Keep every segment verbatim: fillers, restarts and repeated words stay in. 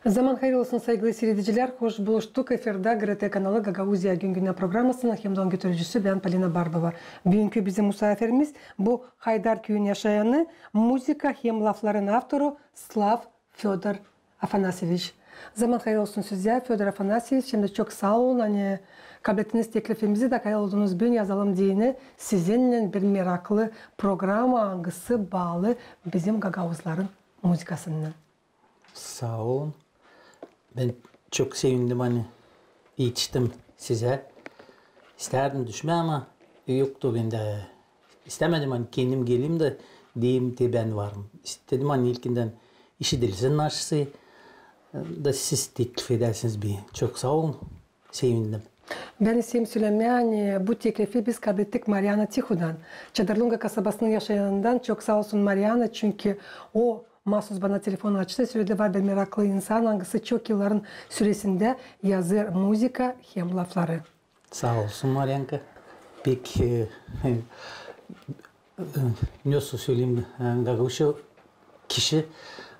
Zaman hayır olsun, saygılı siiredicilär. Hoş buluştuk. Efirdä GRT kanalı Gagauziya gün-gündän programasının hem dä onun götürücüsü bän, Polina Barbova. Büünkü bizim musaafirimiz bu Haydar küüyün yaşayanı, muzıka hem lafların avtoru Slav Födor Afanasyeviç. Zaman hayır olsun sizä, Födor Afanasyeviç, hem dä çok saa olun, ani kablettiniz teklifimizi da kayıl oldunuz büün "Yazalım" deyni, sizinnän bir meraklı programa, angısı baalı bizim gagauzların muzıkasınnan. Saa olun. Bän çok sevindim, ani etiştim sizä. İstärdim düşmää, ama yoktu bendä. İstämedim, ani kendim gelim dä deyim, te bän varım. İstedim, ani ilkindän işidilsin naşısı, da siz teklif edäsiniz beni. Çok saa olun. Sevindim. Bän isteerim sölemää, ani bu teklifi biz kablettik Mariana Tihudan, Çadırlunga kasabasının yaşayanından. Çok saa olsun Mariana, çünkü o maasuz bana telefon açtı, söledi, var bir meraklı insan, angısı çok yılların süresindä yazêr muzıka hem lafları. Saa olsun, Marianka. Pek, e, e, ne söleyim, e, gagauzça kişi,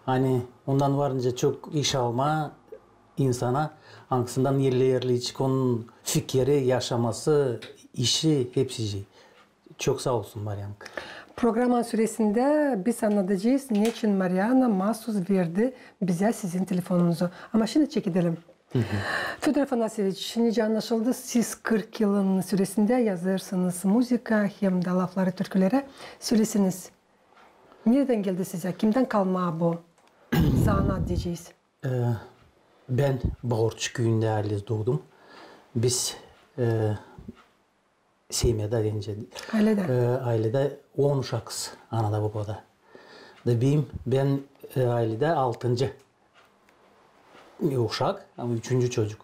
ani ondan var nicä çok iş almaa insana, angısından ilerleyecek onun fikiri, yaşaması, işi, hepsi şey. Çok saa olsun, Marianka. Programanın süresindä biz annadacez, neçin Mariana maasuz verdi bizä sizin telefonunuzu. Ama şindi çekidelim. Födor Afanasyeviç, nicä annaşıldı, siz kırk yılın süresindä yazêrsınız muzıka hem dä lafları türkülerä. Söleseniz, neredän geldi sizä, kimdän kalma bu zanaat deyecez? E, bän Baurçu küüyündä aylez duudum. Biz, e, semyada deyni, ailedä, e, ailedä on uşakız, anada, bobada. Da bän, bän, e, ailedä altıncı uşak, ama üçüncü çocuk.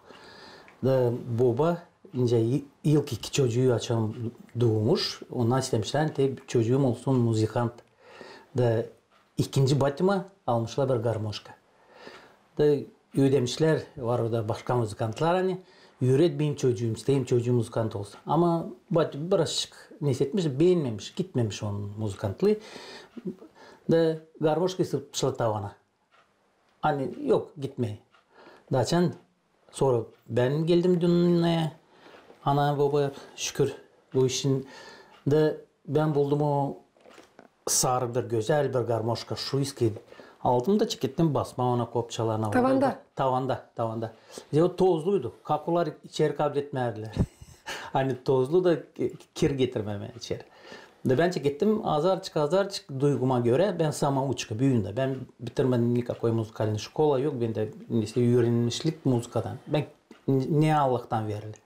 Da boba, nicä, i-, ilk iki çocuu açan duumuş, ondan istemişlär, te çocuum olsun muzıkant. Da ikinci batyuma almışlar bir garmoşka. Da ödemişlär, var orada başka muzıkantlar, ani üret benim çocuum, isteerim çocuum muzıkant olsun. Ama batyu birazçık nesetmiş, beenmemiş, gitmemiş onun muzıkantlıı. Da garmoşkayı sırpmışlar tavana. Ani yok, gitmeer. Da açan sora bän geldim dünneyä, ana, boba, şükür, bu işin. Da bän buldum o sarı bir gözäl bir garmoşka, şuiskayı. Aldım da çekettim basmaa ona kopçalarına. Tavanda? Tavanda, tavanda. Ya o tozluydu. Kakular içeri kabletmärdilär. Ani tozlu da, e, kir getirmää içeri. Da bän çekettim azarçık, azarçık duyguma görä, bän samouçka, büün dä. Bän bitirmedim nikakoy muzikalnıy şkola, yok bendä, neysä, üürenmişlik muzıkadan. Bän ne Allahtan verili.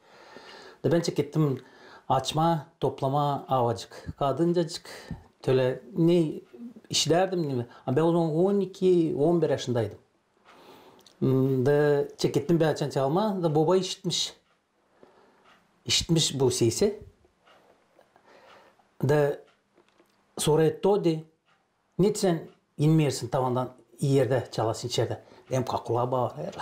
Da bän çekettim açmaa, toplamaa avacık. Kadıncacık, tölä ne işidärdim, ne. A bän o zaman on iki, on bir yaşındaydım. Hmm, da çekettim bän açan çalmaa, da boba işitmiş. İşitmiş bu sesi. Da soruy: "Todi, neçin sän inmeersin tavandan, erdä çalasın içerdä?" Deerim: "Kakular baarar."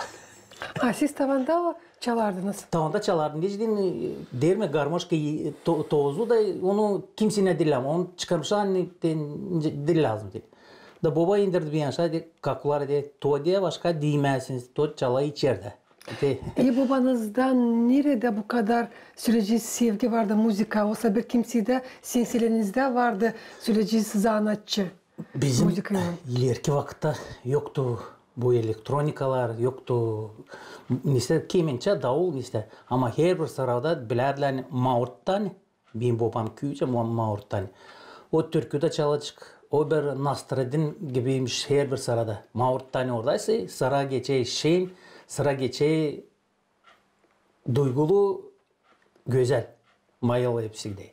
A siz tavanda çalardınız? Tavanda çalardım. Neçin, e, deerim, garmoşka, e, to-, tozlu da, onu kimsey ne dillää. Onu çıkarmışlar, ani te, dil lääzım diil. Da boba indirdi beni aşaa, dedi, kakular dedi: "Todi başka diimäzsiniz, Todi çalêr içerdä." E, bobanızdan neredä bu kadar söleyecez sevgi vardı muzıkaya? Osa bir kimseydä, sizin selänizdä vardı söleyecez zanaatçı muzıkaylan? Bizim ilerki vakıtta yoktu bu elektronikalar, yoktu neysä kemençä, daul, neysä. Ama herbir sırada bilärdilär, ani maurttan, benim bobam küücä, ma-, maurttan. O türkü dä çalacek, o bir Nasredin gibiymiş herbir sırada. Maurttan oradaysa, sıra geçer şen, sıra geçer duygulu, gözäl. Mayıl hepsi dä.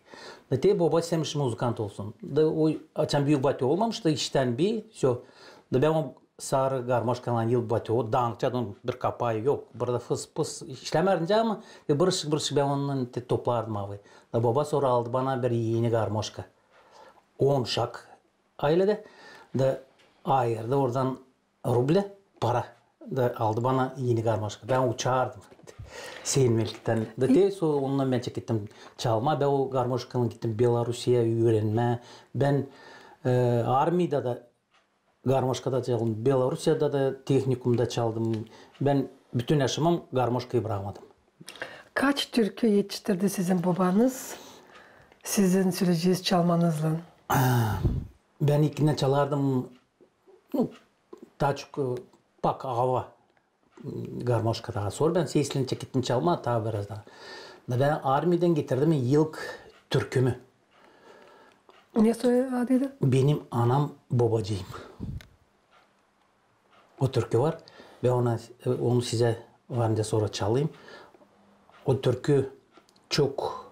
Da te boba istemiş muzıkant olsun. Da o, açan büük batyu olmamış, da iştän bir, всё. Da bän o sarı garmoşkaylan ilk batyu, o dankça, onun bir kapayı yok. Burada fıs-fıs işlämärdin, ama bir ışık, bir ışık bän ondan te toplardım abi. Da boba sora aldı bana bir eni garmoşka. On uşak ailedä. Da ayırdı oradan rublä para. Da aldı bana eni garmoşka. Bän uçardım sevinmelliktän. Da te sora ondan bän çekettim çalmaa. Bän o garmoşkaylan gittim Belarusiyaya üürenmää. Bän, e, armiyada da garmoşkada çaldım, Belorusiyada da tehnikumda çaldım. Bän bütün yaşamım garmoşkayı brakmadım. Kaç türkü etiştirdi sizin bobanız sizin söleyeceniz çalmanızlan? Bän ilkinä çalardım, nu, taa çok, e, pak ava, m, garmoşkada. Sora bän sesleninä çekettim çalmaa taa biraz da. Da bän armiyadan getirdim ilk türkümü. Ne soy adıydı? Benim anam bobacıım. O türkü var. Bän onu, onu sizä var nicä sora çalayım. O türkü çok,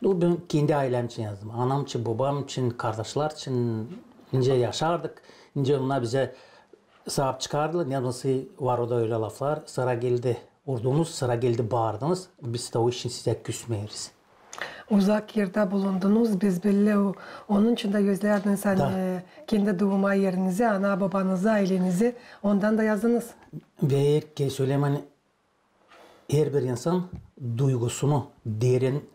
nu, bän kendi aylem için yazdım. Anam için, bobam için, kardaşlar için, nicä yaşardık, nicä onnar bizä saap çıkardılar. Ne nasıl var orada ölä laflar. Sıra geldi urdunuz, sıra geldi baardınız. Biz dä o için sizä küsmeeriz. Uzak erdä bulundunuz, bän bellä, o-, onun için dä özlärdiniz, ani, kendi duuma erinizi, ana-bobanızı, aylenizi, ondan da yazdınız. Ve erkezi söleerim, ani herbir insan duygusunu derin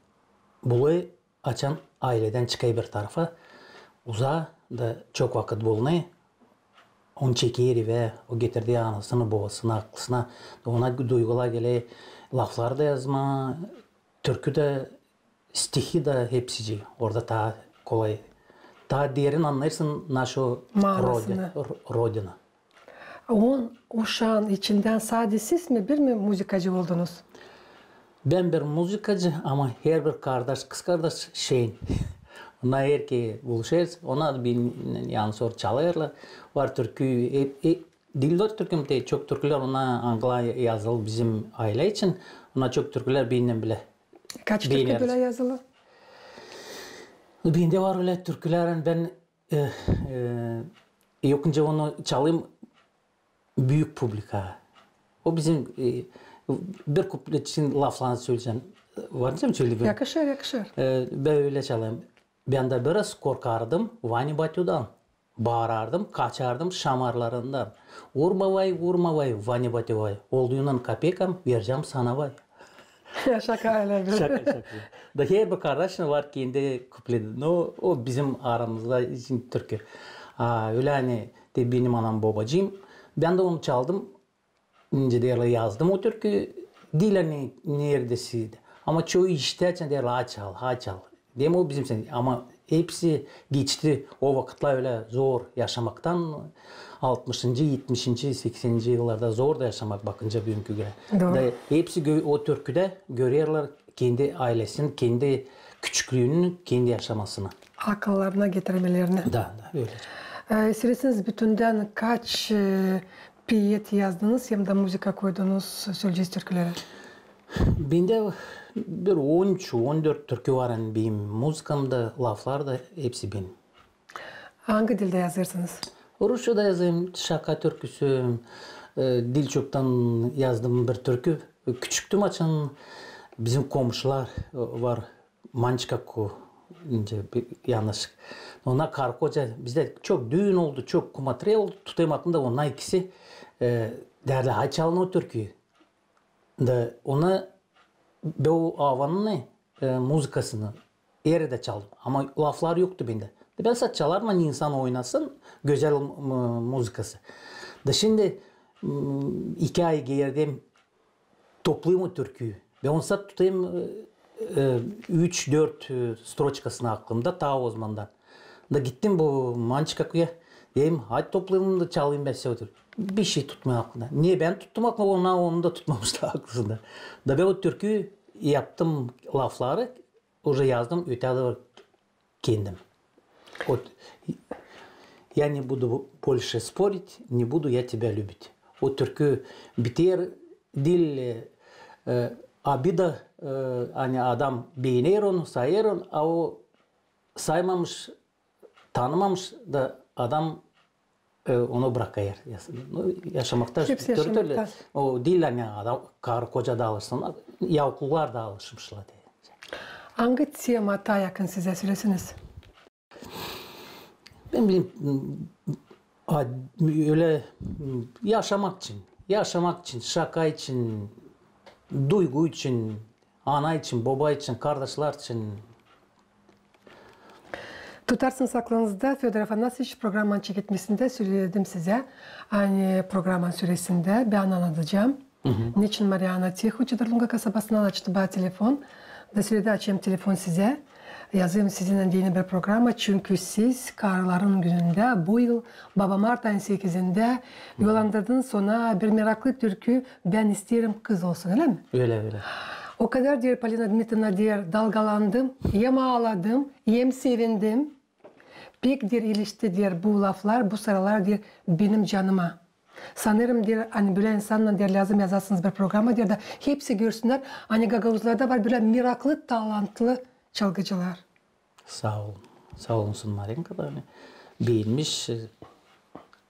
bulêr, açan ayledän çıkêr bir tarafa, uzaa da çok vakıt bulunêr, onu çeker evä, o getirer anasına, bobasına, aklısına. Ona duygular geler, laflar da yazmaa, türkü dä, stihi dä, hepsicii. Orada taa kolay, taa derin annêêrsın naşo manasını. Rodi-, r-, rodina. On uşaan içindän sade siz mi, bir mi muzıkacı oldunuz? Bän bir muzıkacı, ama herbir kardaş, kızkardaş şeyin. Onnar erkezi buluşêrız, onnar da bän, yani, sora çalêrlar. Var türkü, e, e, diil var türküm, te çok türkülär, onnar angılar yazılı bizim aylä için. Onnar çok türkülär bendän bilä. Kaç türkü bölä yazılı? Bendä var ölä türkülär, ani bän, e, e, yok nicä onu çalayım büük publikaya. O bizim, e, bir kuplet için laflarını söleyecäm. Var nicä söleyim? Yakışêr, yakışêr. E, bän ölä çalayım. Bän dä biraz korkardım Vani Batüdän. Baarardım, kaçardım şamarlarından. Vurma vay, vurma vay, Vani Batü vay. Olduynan kapekam vercäm sana vay. Şaka ölä bir. Şaka, şaka. Da herbir kardaşın var kendi kupleti. No, o bizim aramızda için türkü. A, ölä ani te benim anam bobacıım. Bän dä onu çaldım. Nicä deerlär, yazdım o türkü. Diil ani neredäsä. Ama çoyu işittikçä deerlär, ha çal, ha çal. Deerim, o bizim sen. Ama hepsi geçti o vakıtlar ölä zor yaşamaktan. Altmışıncı, etmişinci, sekseninci yıllarda zor da yaşamak, bakınca büünkü göre. Dooru. Da hepsi gö-, o türküdä görerlär kendi aylesini, kendi küçüklüünü, kendi yaşamasını. Akıllarına getirmelerini. Da, da, ölä. E, söleseeniz, bütündän kaç, e, peet yazdınız hem dä muzıka koydunuz söleyeceniz türkülerä? Bendä bir on üç, on dört türkü var, ani benim muzıkam da, laflar da, hepsi benim. Angı dildä yazêrsınız? Rusça da yazêrım, şaka türküsü, e, diil çoktan yazdım bir türkü. Küçüktüm açan, bizim komşular, e, var, Mançka ku, nicä bir yanaşık. Onnar karı-koca, bizdä çok düün oldu, çok kumaträ oldu, tutêrım aklımda, onnar ikisi, e, deerlär, hay çalın o türküyü. Da ona, bän o avanın, e, muzıkasını eredä çaldım. Ama laflar yoktu bendä. Da bän sade çalardım, ani insan oynasın, gözäl mu-, muzıkası. Da şindi, m, iki ay geeri toplêêrım o türküyü. Bän onu sade tutêrım, e, e, üç, dört, e, stroçkasını aklımda, taa ozamandan. Da gittim bu Mançka kuya, deerim, hadi toplêêrım da çalayım bän sizä o türküyü. Bişey tutmêêr aklında. Ne bän tuttum aklımda, onnar onu da tutmamışlar aklısında. Da bän o türküyü yaptım, lafları, уже yazdım, ötää dooru kendim. Вот, я не буду больше спорить, не буду я тебя любить. O türkü biter, diil, e, e, обида, e, ani adam beener onu, sayêr onu, a o saymamış, tanımamış da adam, e, onu brakêr. Yas-, nu, yaşamakta hepsi türlü, yaşamakta. O diil ani adam, karı-koca daalışsın, yauklular daalışmışlar diil. Angı tema taa yakın sizä, söleseeniz? Bän bilerim, a, ölä, yaşamak için, yaşamak için, şaka için, duygu için, ana için, boba için, kardaşlar için. Tutarsınız aklınızda, Födor Afanasyeviç, programanın çeketmesindä söledim sizä, ani programanın süresindä bän annadacam, neçin Mariana Tiho Çadırlunga kasabasından açtı bana telefon. Da söledi, açêrım telefon sizä, yazêrım sizinnän deyni bir programa, çünkü siz karıların günündä bu yıl, baba mart ayın sekizindä, yollandırdınız ona bir meraklı türkü, "Bän isteerim kız olsun", ölä mi? Ölä, ölä. O kadar, deer, Polina Dmitrievna, deer, dalgalandım, hem aaladım, hem sevindim. Pek, deer, ilişti, deer, bu laflar bu sıralar, deer, benim canıma. Sanêrım, deer, ani bölä insannan, deer, lääzım yazasınız bir programa, deer, da hepsi görsünnär, ani gagauzlarda var bölä meraklı, talantlı çalgıcılar. Saa olun. Saa olun, Marinka, da ani beenmiş.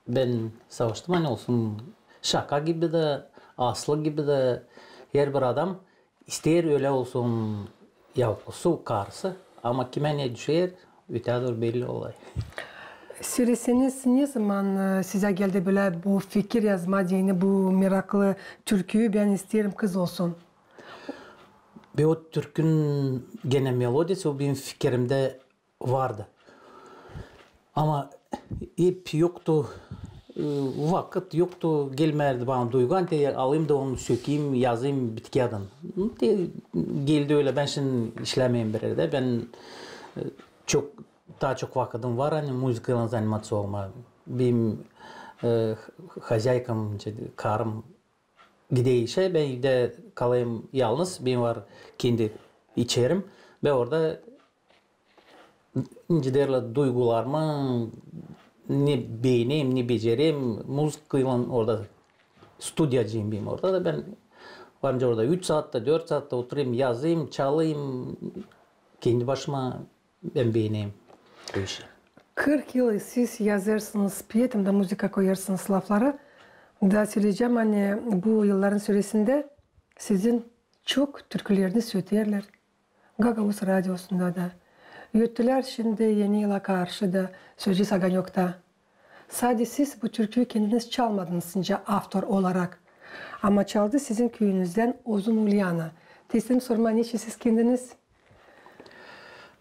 Bän savaştım, ani olsun şaka gibi dä, aslı gibi dä, herbir adam isteer ölä olsun, yavuklusu, karısı, ama kimä ne düşer, öteyä dooru belli olêr. Söleseniz, ne zaman, e, sizä geldi bölä bu fikir yazmaa deyni bu meraklı türküyü, "Bän isteerim kız olsun"? Ve o türkünün genä melodiyası o benim fikirimdä vardı. Ama hep yoktu, e, vakıt yoktu, gelmärdi bana duygu, ani te alayım da onu sökeyim, yazayım bitki adın. Te geldi ölä, bän şindi işlämeerim bir erdä. Bän, e, çok, taa çok vakıdım var, ani muzıkaylan zanimaţa olmaa. Benim, e, hazaykam, karım gider işä, bän evdä kalêrım yalnız, benim var kendi içerim. Bän orada, nicä deerlär, duygularımı, ne beenerim, ne becererim, muzıkaylan orada, studiyacıyım benim orada da, bän varınca orada üç saatta, dört saatta oturêrım, yazêrım, çalêrım kendi başıma. Bän beenerim bu işi. Kırk yıl siz yazêrsınız peet hem dä muzıka koyêrsınız lafları. Da söleyecäm, ani bu yılların süresindä sizin çok türkülerinizi öterlär Gagauz radiosunda da. Öttülär şindi Eni yıla karşı da, sözcüsü Ogonokta. Sade siz bu türküyü kendiniz çalmadınız nicä avtor olarak. Ama çaldı sizin küüyünüzdän Uzun Ulyana. Te isteerim sormaa, neçin siz kendiniz?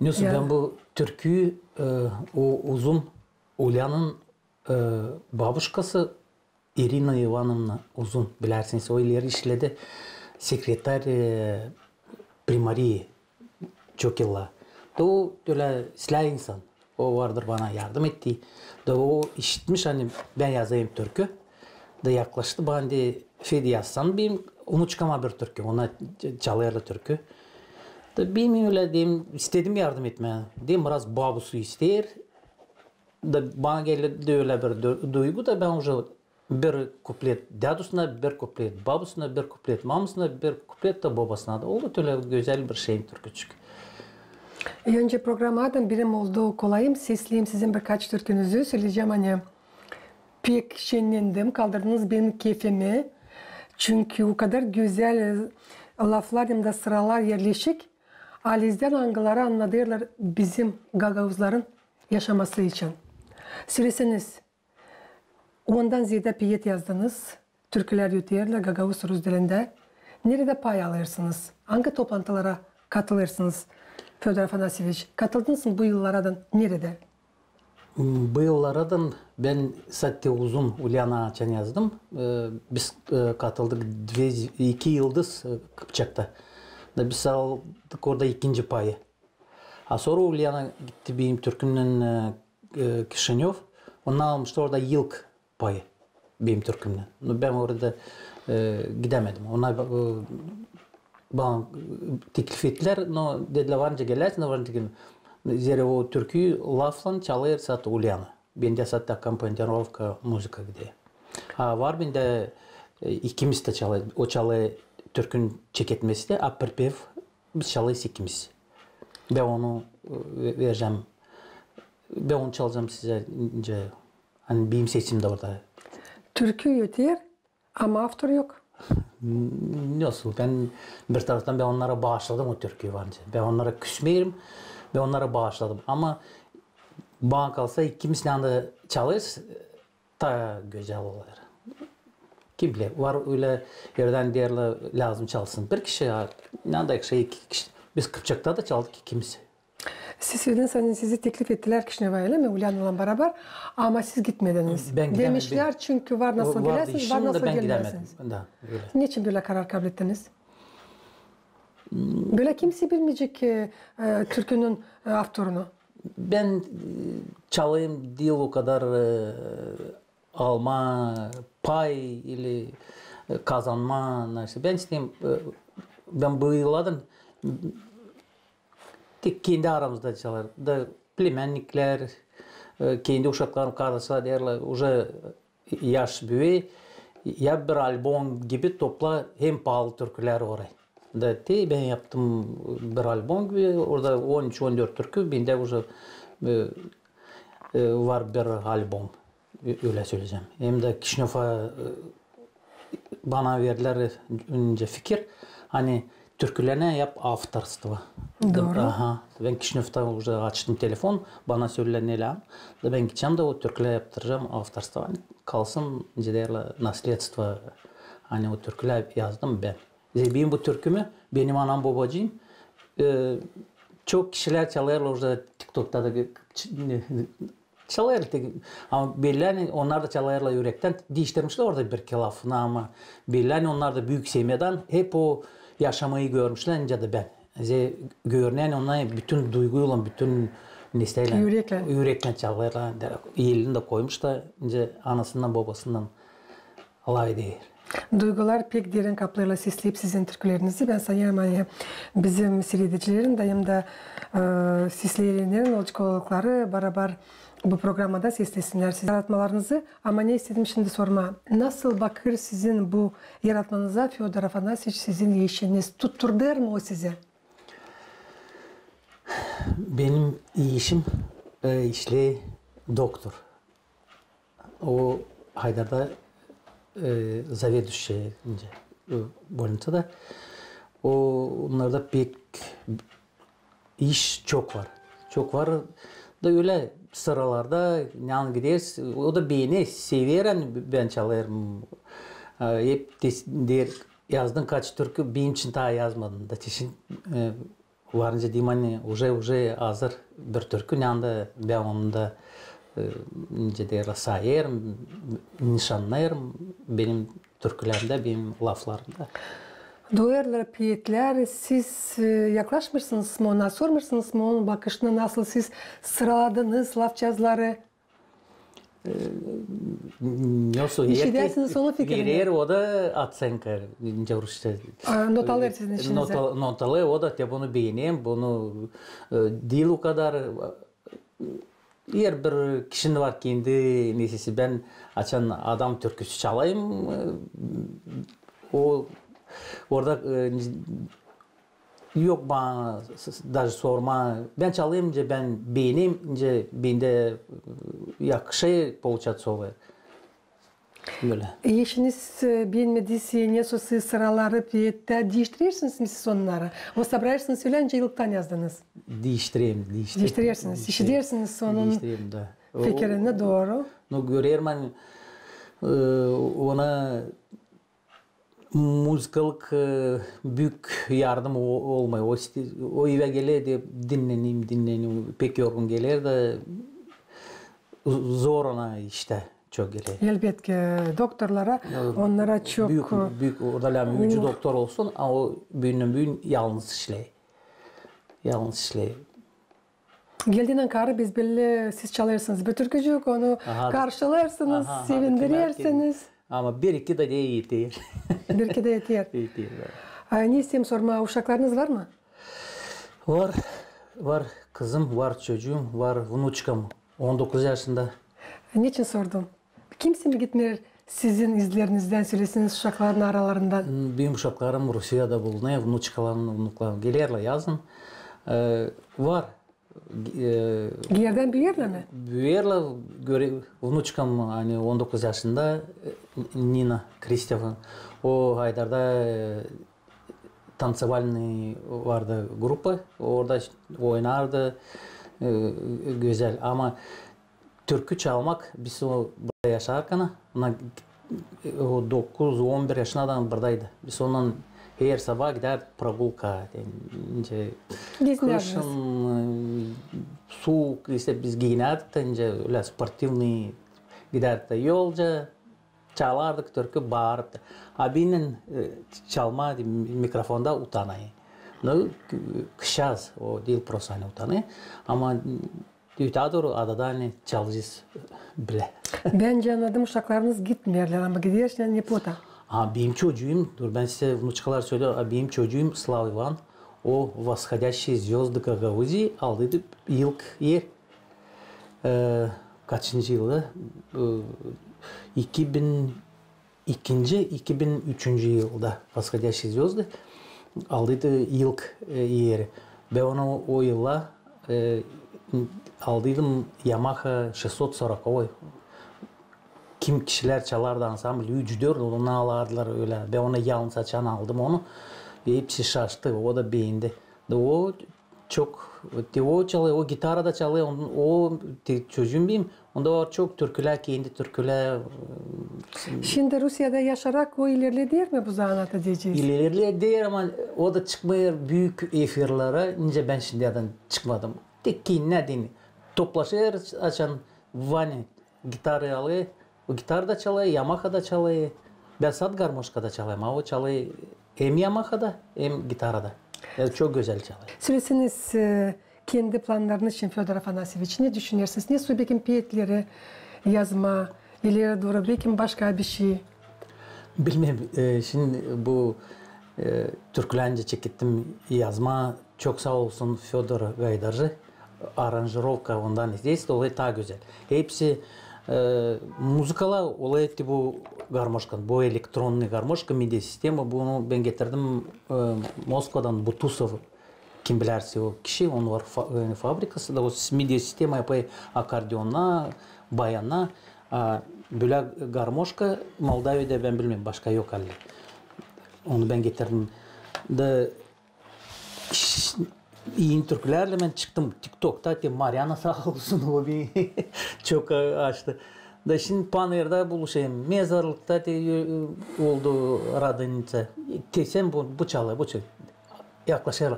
Neçin bän bu türküyü, e, o Uzun Ulyananın, e, babuşkası İrina İvanovna Uzun, bilärsiniz, o ileri işledi sekretar, e, primariyayı çok yıllar. Da o ölä islää insan. O vardır bana yardım etti. Da o işitmiş, ani bän yazêrım türkü. Da yaklaştı bana, deer, "Fedi, yazsana benim unuçkama bir türkü, ona ç-, çalêrlar türkü." Da bän ölä deerim, istedim yardım etmää. Deerim, biraz babusu isteer. Da bana geldi ölä bir du-, duygu, da bän uje bir kuplet dädusuna, bir kuplet babusuna, bir kuplet mamusuna, bir kuplet da bobasuna da. Oldu ölä gözäl bir şirin türküçük. Öncä programadan benim oldu kolayım sesleyim sizin birkaç türkünüzü, söleyecäm, ani pek şennendim, kaldırdınız benim keyfimi. Çünkü o kadar gözäl, e, laflar hem dä sıralar erleşik, alizdän, angıları annadêrlar bizim gagauzların yaşaması için. Söleseniz, ondan zeedä peet yazdınız, türkülär öterlär gagauz-rus dilindä. Neredä pay alêrsınız? Angı toplantılara katılêrsınız, Födor Afanasyeviç? Katıldınız mı bu yıllardan neredä? Bu yıllardan bän sade Uzun Ulyana açan yazdım. E, biz, e, katıldık dve, iki yıldız, e, Kıpçakta. Da biz aldık orada ikinci payı. A sora Ulyana gitti benim türkümnän, e, e, Kişinöv. Onnar almıştı orada ilk payı benim türkümnän. No, bän orada, e, gidemedim. Onnar, e, bana, e, teklif ettilär, no, dedilär, varınca geläsin, varınca gel-. Zerä o türküyü laflan çalêr sade Ulyana. Bendä sade akkompanirovka, muzıka gider. A var bendä, e, ikimiz dä çalêr. O çalêr türkünün çeketmesindä, a pripev biz çalêrız ikimiz. Bän onu, e, ve-, verecäm. Bän onu çalacam sizä, nicä, ani benim sesim dä orada. Türkü öter, ama avtor yok. N-, nasıl? Bän bir taraftan bän onnara baaşladım o türküyü varınca. Bän onnara küsmeerim, bän onnara baaşladım. Ama bana kalsa ikimiz dä çalêrız, taa gözäl olêr. Kim biler, var ölä erdä deerlär, lääzım çalsın bir kişi, a, ne da iki kişi. Biz Kıpçakta da çaldık ikimiz. Siz sölediniz, ani sizi teklif ettilär Kişinöva, ölä mi? Ulyanalan barabar, ama siz gitmediniz. Bän gidämedim. Demişlär, çünkü var nasıl gelärsiniz, var nasıl gelmäzsiniz. Neçin bölä karar kablettiniz? Bölä kimsey bilmeyecek, e, e, türkünün, e, avtorunu. Bän, e, çalêrım diil o kadar, e, almaa pay ili, e, kazanmaa, neysä. Bän isteerim, e, bän bıyıladan tek kendi aramızda çalêrız. Da plemänniklär, e, kendi uşaklarım, kardaşlar deerlär, uje yaş büüyär, yap bir albom gibi, topla hem paalı türkülär orayı. Da te bän yaptım bir albom gibi, orada on üç, on dört türkü, bendä uje, e, e, var bir albom, ö-, ölä söleyecäm. Hem dä Kişinöva, e, bana verdilär öncä fikir, ani türkülerinä yap avtorstvo. Dooru. Aha. Bän Kişinövda uje açtım telefon, bana sölelär, neylä. Da bän gidecäm dä o türkülär yaptıracam avtorstvo. Ani kalsın, nicä deerlär, nasledstvo. Ani o türkülär yazdım bän. Benim bu türkümü benim anam-bobacıım, e, çok kişilär çalêrlar uje TikTokta da, ç-, ne, çalêrlar tek, ama bellär, onnar da çalêrlar ürektän, diiştirmişlär orada bir-iki lafını, ama bellär, onnar da büük semyadän hep o yaşamayı görmüşlär, nicä dä bän. Zerä görünär, onnar bütün duyguylan, bütün neşeylän, üreklän çalêrlar. Elini dä koymuş da, nicä anasından, bobasından alay deer. Duygular pek derin kaplêêrlar sesleyip sizin türkülerinizi. Bän sanêrım, ani bizim siiredicilerin dä hem dä, e, sesleyecek olacek olukları barabar bu programada seslesinnär sizin yaratmalarınızı. Ama ne istedim şindi sormaa. Nasıl bakêr sizin bu yaratmanıza Födor Afanaseviç, sizin eşiniz? Tutturdêr mı o sizä? Benim eşim, e, işleer doktor. O Haydarda, e, заведующий, nicä, e, bolnicada. O, onnarda pek iş çok var. Çok var. Da ölä sıralarda, ani gider, o da beener, sever, ani bän çalêrım. E, hep deer, yazdın kaç türkü, benim için taa yazmadın. Da çeşit, e, varınca deyim, ani uje, uje hazır bir türkü, ani da bän onu da, e, nicä deerlär, sayêrım, nişannêêrım benim türkülerimdä, benim laflarımda. Duyêrlar peetlär, siz, e, yaklaşmêêrsınız mı ona, sormêêrsınız mı onun bakışını, nasıl siz sıraladınız lafçazları? E, nasıl? İşidärsiniz onun fikirini. Verer o da otsenka, nicä rusça. A, not alêr sizin işinizä. Not al-, not alêr, o da te bunu beenerim, bunu, e, diil o kadar, e, herbir kişinin var kendi neşesi. Bän açan adam türküsü çalêrım, e, o, orada, e, yok bana s-, s-, даже sormaa. Bän çalêrım, nicä bän beenerim, nicä bendä, e, yakışêr, получаться olêr. Bölä. Eşiniz, e, beenmedeysä, nesoy siz sıraları peettää diiştirersiniz mi siz onnarı? Собираrsınız, ölä nicä ilktan yazdınız. Diiştirerim, diiştirerim. Diiştirersiniz, işidersiniz onun fikirini, dooru. Ну, görerim, ani, e, ona muzıkalık, e, büük yardım o-, olmêêr. O sti-, o evä geler da dinneneyim, dinneneyim. Pek yorgun geler da z-, zor ona iştä çok geler. Elbetki, doktorlara, onnara çok büük, e, büük, orada lääzım üç doktor olsun, a o büündän büün yalnız işleer. Yalnız işleer. Geldiynän karı, biz belli, siz çalêrsınız bir türkücük, onu karşılêêrsınız, sevindirersiniz. Ama bir-iki dä yeter. Bir-iki dä yeter. Yeter, da. A, ne isteerim sormaa, uşaklarınız var mı? Var, var kızım, var çocuum, var vnuçkam, on dokuz yaşında. Neçin sordum? Kimsey mi gitmeer sizin izlerinizdän, söleseniz, uşakların aralarından? Benim uşaklarım Rusiyada bulunêr, vnuçkalarım, vnuklarım gelerlär yazın. E, var. E, Geerdän büüyerlär mi? Büüyerlär, göre-, vnuçkam, ani on dokuz yaşında, e, Nina Kristeva. O Haydarda, e, танцевальный vardı grupa, orada oynardı, e, gözäl. Ama türkü çalmak, biz o burada yaşarkan, ona, e, o dokuz, on bir yaşındadan buradaydı. Biz onunnan Her sabaa gidärdik progulka. Nicä kışın, e, suuk, işte biz giinärdik dä, nicä ölä sportivnıy gidärdik dä yolca, çalardık türkü, baarıp da. Abinnän, e, çalmaa, mikrofonda utanêr. Nu, kızçaaz, o diil prosta ani utanêr. Ama ötää dooru adada ani çalacez bilä. Bän annadım, uşaklarınız gitmeerlär, ama gidersin ne pota. A, benim çocuum, dur, bän sizä vnuçkalar söleerim, a benim çocuum Slava İvan, o «Восходящие звёзды Гагаузии» aldıydı ilk er. E, kaçıncı yılda? E, iki bin ikinci, iki bin üçüncü yılda «Восходящие звёзды» aldıydı ilk, e, eri. Bän onu o yılda, e, aldıydım Yamaha шестьсот сороковой. Kim kişilär çalardı, ansambl, üç, dört, onu alardılar ölä. Bän onu yalnız açan aldım onu. Hepsi şaştı, o da beendi. Da o çok, te o çalêr, o gitara da çalêr, on-, o te çocuum benim, onda var çok türkülär, kendi türkülär. Şindi Rusiyada yaşarak o ilerleder mi bu zanaatı deyecez? İlerleder, ama o da çıkmêêr büük efirlerä, nicä bän şindiyädän çıkmadım. Tek ki ne deyni, toplaşêr, açan Vanya gitarayı alêr, o gitara da çalêr, Yamaha da çalêr. Bän sade garmoşka da çalêrım, a o çalêr hem Yamahada, hem gitarada. Ya, çok gözäl çalêr. Söleseniz, e, kendi plannarınız için, Födor Afanasyeviç, ne düşünersiniz? Ne soy bekim peetleri yazmaa, ileri dooru, bekim başka bişey? Bilmeerim, e, şindi bu, e, türkülär nicä çekettim yazmaa, çok saa olsun Födor Gaydarcı, aranjirovka ondan izleysä, olêr taa gözäl. Hepsi, e, muzıkalar olêr te bu garmoşka, bu elektronnıy garmoşka, MIDI sistema, bunu bän getirdim, e, Moskvadan, Butusov, kim bilärsä o kişi, onun var fa-, e, fabrikası, da o s-, MIDI sistema yapêr akordeona, bayana, a, bölä garmoşka Moldaviyada bän bilmeerim, başka yok halizdän. Onu bän getirdim. Da ş-, iini türkülärlän bän çıktım TikTokta, te Mariana saa olsun, o beni çok a-, açtı. Da şindi panerde buluşêrım. Mezarlıkta te, e, oldu Radonitsa. Te sän bu, bu çalêr, bu çalêr. Yaklaşêrlar.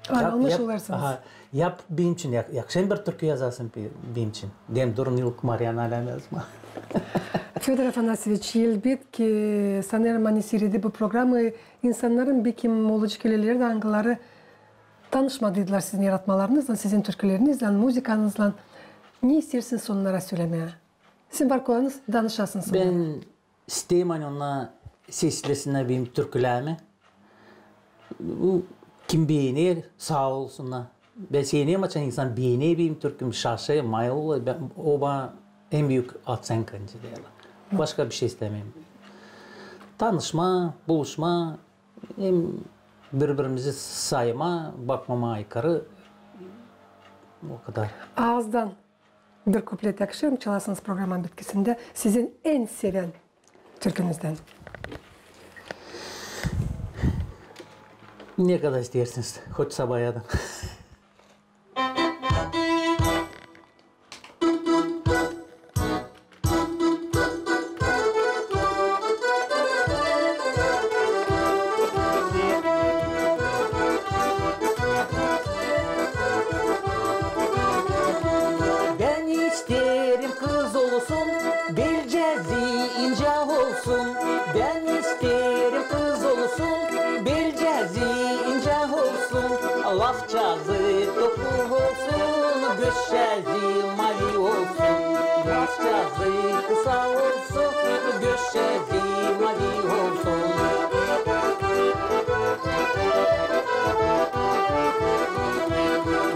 Yap, yap, aha, yap benim için, yak-, yak, sän bir türkü yazasın be-, benim için. Deerim, durun, ilk Marianaylan yazmaa. Födor Afanasyeviç, elbetki, sanêrım, ani siiredi bu programayı insannarın, bekim, olacek ölelär dä, angıları tanışmadıydılar sizin yaratmalarınızlan, sizin türkülerinizlän, muzikanızlan. Ne isteersiniz onnara sölemää? Sizin var kulannız, danışasınız onnara. Bän isteerim, ani onnar seslesinnär benim türkülerimi. Bu, kim beener, saa olsunnar. Bän seenerim, açan insan beener benim türkümi, şaşêr, mayıl olêr. Bän, o bana en büük otsenka, deyni. Başka bişey istämeerim. Tanışmaa, buluşmaa, hem biri-birimizi saymaa, bakmamaa aykırı. O kadar. Aazdan bir kuplet yakışêr mı çalasınız programanın bitkisindä sizin en sevän türkünüzdän? Ne kadar isteersiniz, hoş sabaadan. Bän isteerim, kız olsun, belcäzi incä olsun. Bän isteerim, kız olsun, belcäzi incä olsun. Lafçaazı topuk olsun, gözçäazı maavi olsun. Lafçaazı kısa olsun, gözçäazı maavi olsun.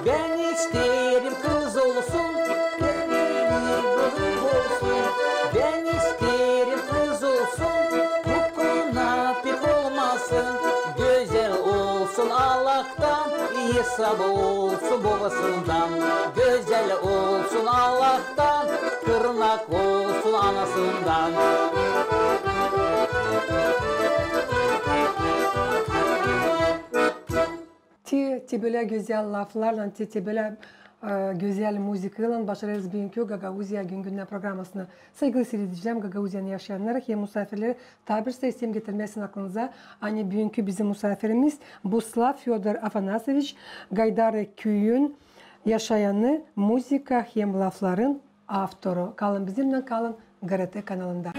Bän isteerim, kız olsun, teneli bölük olsun. Bän isteerim, kız olsun, bu kona pek olmasın. Gözäl olsun Allah Allahtan, esabı olsun bobasından, gözäl olsun Allahtan, tırnak olsun anasından. Te, te bölä gözäl laflarlan, te, te bölä e, gözäl muzıkaylan başarêrız büünkü Gagauziya gün-gündän programasını. Saygılı siiredicilerim, Gagauziyanın yaşayannarı hem musaafirleri, taa bir sıra isteerim getirmää sizin aklınıza, ani büünkü bizim musaafirimiz Buslav Födor Afanaseviç, Gaydar küüyün yaşayanı, muzıka hem lafların avtoru. Kalın bizimnän, kalın GRT kanalında.